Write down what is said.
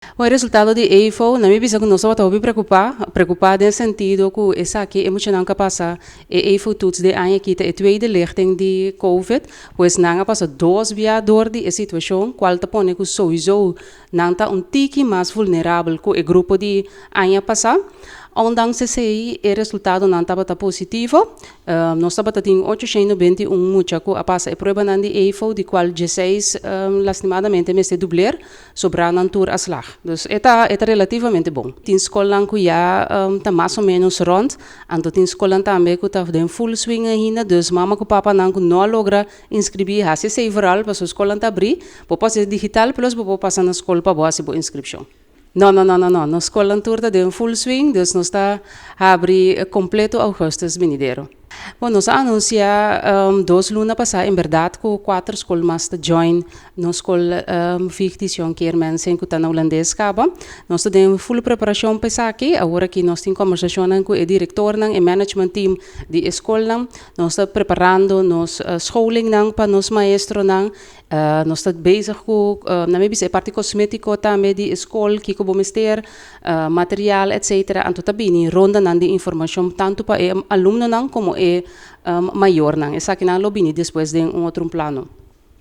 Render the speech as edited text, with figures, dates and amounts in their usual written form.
Bon, e resultado di EFO, na mi bisa ku nos tabata hopi preokupá, preokupá den sentido ku esaki e muchanan ku a pasa e EFO toets den aña aki ta e tweede lichting di covid, pues nan a pasa dos bia dor di e situashon kual ta pone ku souiso nan ta un tiki mas vulnerabel ku e grupo di aña pasá. Ondanks esei e resultadonan tabata positivo. Nos tabata tin 821 mucha ku a pasa e pruebanan di EFO, di kual 16 lastimadamente mester dubler. Sobrá nan tur a slag. Dus e ta e ta relativamente bon. Tin skolnan ku ya ta mas o ménos rònt, anto tin skolnan tambe ku ta den full swing ainda, dus mama ku papanan ku no a logra inskribí hasi esei vooral pasobra skolnan ta abrí, bo por hasi digital plus bo por pasa na skol pa bo hasi bo inskripshon. No no no no no, nos skolnan tur ta den full swing, dus nos ta habri kompleto augustus binidero. Bon, nos a anunsiá dos luna pasá en bèrdat ku kuater skol mas ta join nos skol Vigdicion Kier Mensen ku ta na Hulandes kaba. Nos ta den full preparashon pa esaki. Awor aki nos tin kòmbersashonnan ku e direktornan, e management team di e skolnan. Nos ta preparando nos scholingnan pa nos maestronan. Nos ta bezig ku, nan mi bisa e parti kosmétiko tambe di e skol, kiko bo mester, material etcetera. Anto ta bini rondanan di informashon tantu pa e alumnonan komo e mayornan. Esakinan lo bini despues den un otro plano.